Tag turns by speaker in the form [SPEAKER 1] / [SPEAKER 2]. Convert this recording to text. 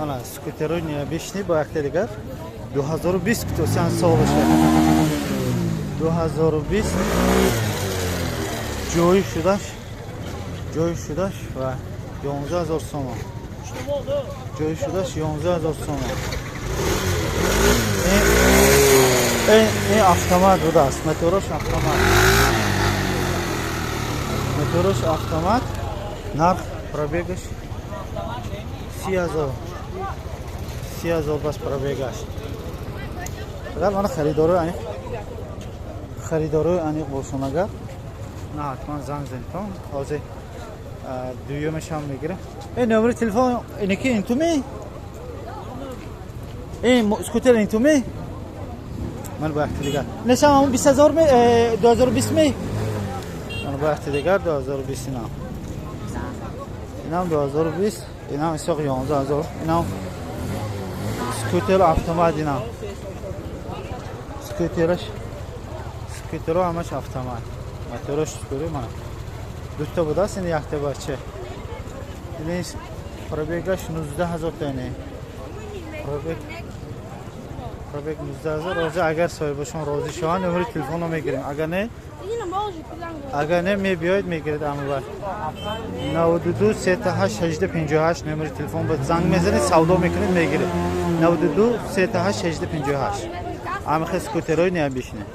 [SPEAKER 1] Ана скутерои необычный бо якте дигар 2020 кутосан солаша. 2020 ҷои шудаш, ҷои шудаш ва 11 000 сомон. Ҷои шудаш 11 000 сомон. Ин автомат будааст, мотораш автомат. Мотораш автомат, нарх пробегаш 30 000. 30 000 бас пробегаш. Агар мана харидорои аниқ, харидорои аниқ бошон агар, на ҳатман занг занитон. Ҳозир дуюмашам мегирем. Номери телефон иники интуми? Ин скутер интуми? Ман бо якти дигар. Нешам ҳамон 20 000 ми? 2020 ми? Ман бо якти дигар 2020 инам. Инам 2020, инам исоқ 11 000. Инам скутер автомат инам. Скутераш, скутеро ҳамаш автомат. Мотораш скутери мана. Дута будааст, ин якта бача. Ин пробегаш 19 000 та ине. Пробег 19 000. Розӣ агар соҳибашон розӣ шаванд, номери телефонро мегирем. Агар не мебиёед, мегиред амвар. 92 38 18 58 номери телефон ба занг мезанед, савдо мекунед, мегиред. 92 38 18 58. Амихе скутерои необычный.